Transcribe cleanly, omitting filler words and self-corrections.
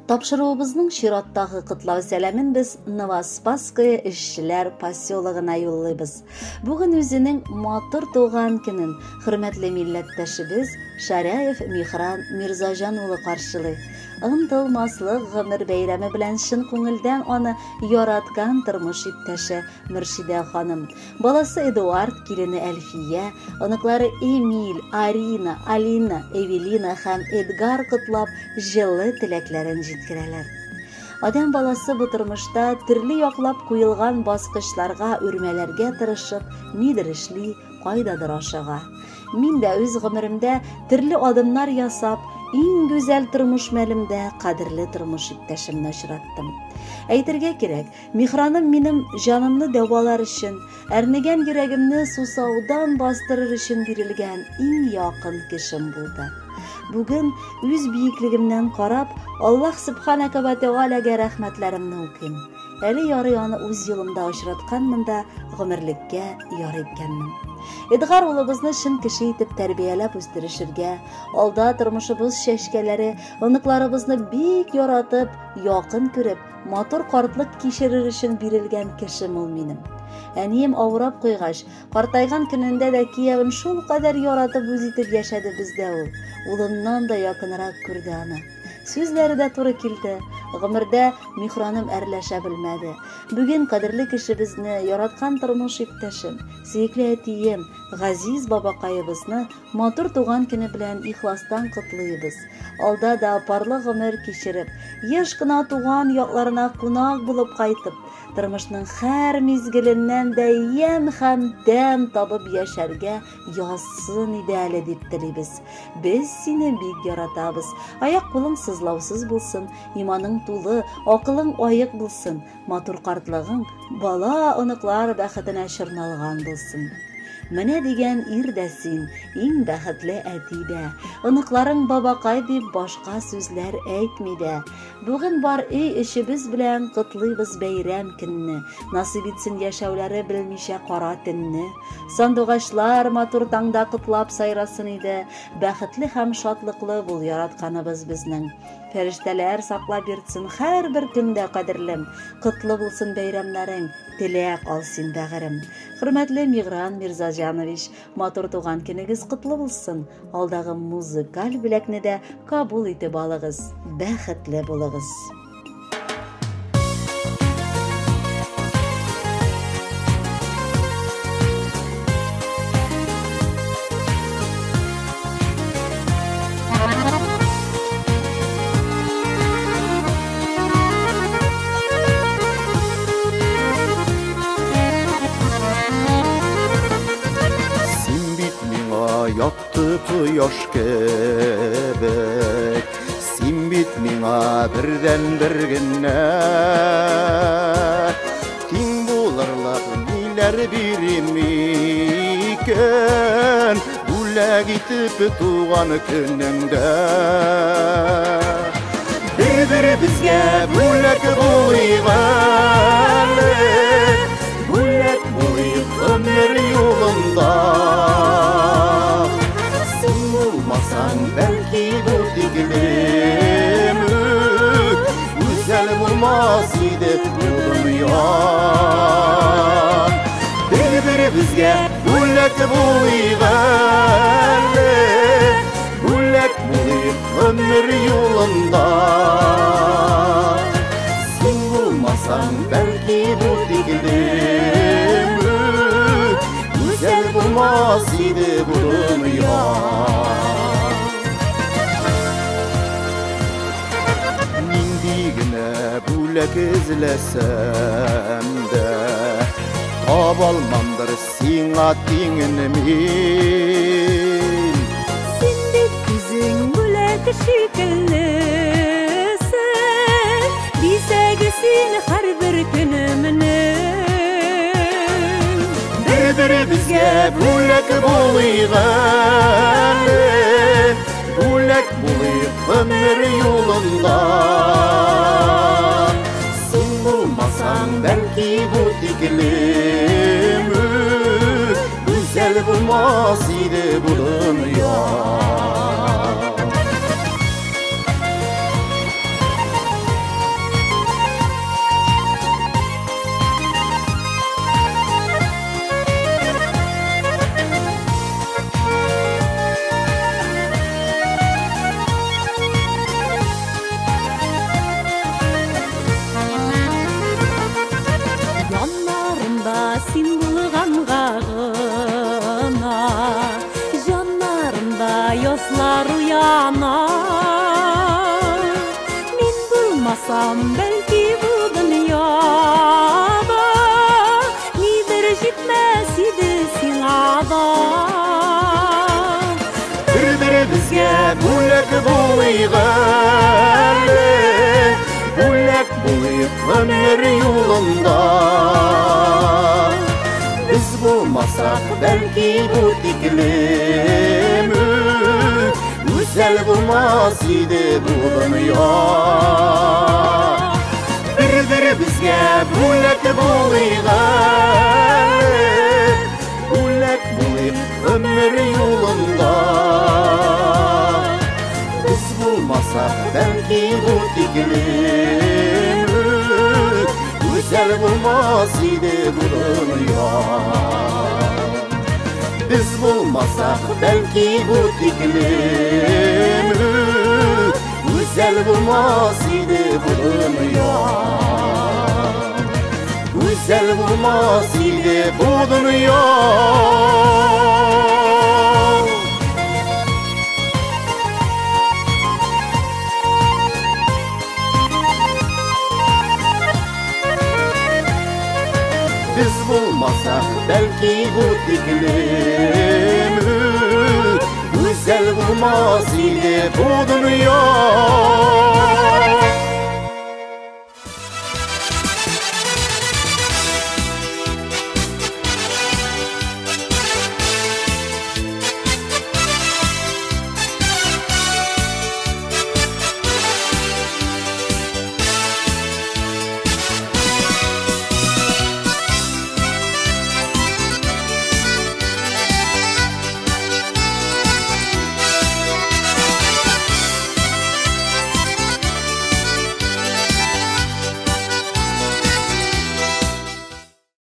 Тапшыруыбызның чираттагы котлау сәламен без Новоспасское эшчеләр поселогына юллыйбыз. Бүген үзенең матур туган көнен хөрмәтле милләттәшебез Шаряев Михран Мирзаҗан улы каршылый. Онытылмаслык гомер бәйрәме белән чын күңелдән аны яраткан тормыш иптәше Мөршидә ханым, баласы Эдуард, килене Әлфия, оныклары Эмиль, Арина, Алина, Эвелина һәм Эдгар котлап, җылы теләкләрен җиткерәләр. Адәм баласы бу тормышта төрле яклап куелган баскычларга үрмәләргә тырышып, нидер эшли, кайдадыр ашыга. Мин дә үз гомеремдә төрле адымнар ясап, иң гүзәл тормыш мәлемдә кадерле тормыш иптәшемне очраттым. Әйтергә кирәк, Михраным минем җанымны дәвалар өчен, әрнегән йөрәгемне сусаудан бастырыр өчен бирелгән иң якын кешем булды. Бүген үз биеклегемнән карап, Аллаһ Сүбхәнәкә вә Тәгаләгә рәхмәтләремне укыйм. Әле ярый аны үз юлымда очратканмын да, гомерлеккә яр иткәнмен. Эдгар улыбызны чын кеше итеп тәрбияләп үстерешергә, алда тормышыбыз чәчкәләре, оныкларыбызны бик яратып, якын күреп, Матур картлык кичерер өчен бирелгән кешем ул минем. Әнием авырап куйгач, картайган көнендә дә киявен шулкадәр яратып үз итеп яшәде бездә ул. Улыннан да якынрак күрде аны. Сүзләре дә туры килде. Гомердә Михраным әрләшә белмәде. Бүген кадерле кешебезне, яраткан тормыш иптәшем, сөекле әтием, газиз бабакаебызны Матур туган көне белән ихластан котлыйбыз. Алда да парлы гомер кичереп, еш кына туган якларына кунак булып кайтып, тормышның һәр мизгеленнән дә ямь һәм тәм табып яшәргә язсын иде әле дип телибез. Без сине бик яратабыз. Аяк-кулың сызлаусыз булсын, иманың тулы, акылың аек булсын. Матур картлыгың бала-оныклар бәхетенә чорналган булсын. Менә дигән ир дә син, иң бәхетле әти дә. Оныкларың бабакай дип башка сүзләр әйтми дә. Бүген бар өй эчебез белән котлыйбыз бәйрәм көнне. Насыйп итсен яшәүләре белмичә кара төнне. Сандугачлар матур таңда котлап сайрасын иде. Бәхетле һәм шатлыклы бул яратканыбыз безнең. Фәрештәләр саклап йөртсен һәрбер көндә, кадерлем. Котлы булсын бәйрәмнәрең, теләк ал син, бәгырем. Хөрмәтле Мигран Мирзаҗанович, матур туган көнегез котлы булсын. Алдагы музыкаль бүләкне дә кабул итеп алыгыз. Бәхетле булыгыз. Якты кояш кебек, син бит миңа бердән-бер генә. Тиң булырлык ниләр бирим икән, бүләк итеп туган көнеңдә. Бер-беребезгә бүләк булыйк әле, бүләк булыйк гомер юлында. Син булмасаң, бәлки бу тиклем үк гүзәл булмас иде бу дөнья. Бер-беребезгә бүләк булыйк әле, бүләк булыйк гомер юлында. Син булмасаң, бәлки бу тиклем үк гүзәл булмас иде бу дөнья. Нинди генә бүләк эзләсәм дә, табалмамдыр сиңа тиңен мин. Син бит үзең бүләк шикеллесең, бизәге син һәрбер көнемнең. Бер-беребезгә бүләк булыйк әле, бүләк булыйк гомер юлында. Син булмасаң, бәлки бу тиклем үк гүзәл булмас иде бу дөнья. соклана. Мин булмасам, бәлки бу дөньяда нидер җитмәс иде сиңа да. Бер-беребезгә бүләк булыйк әле, бүләк булыйк гомер юлында. Без булмасак, бәлки бу тиклем үк гүзәл булмас иде бу дөнья. Бер-беребезгә бүләк булыйк әле, бүләк булыйк гомер юлында. Без булмасак, бәлки бу тиклем үк гүзәл булмас иде бу дөнья. Без булмасак, бәлки бу тиклем үк гүзәл булмас иде бу дөнья. Гүзәл булмас иде бу дөнья. Без булмасак, бәлки бу тиклем үк гүзәл булмас иде бу дөнья.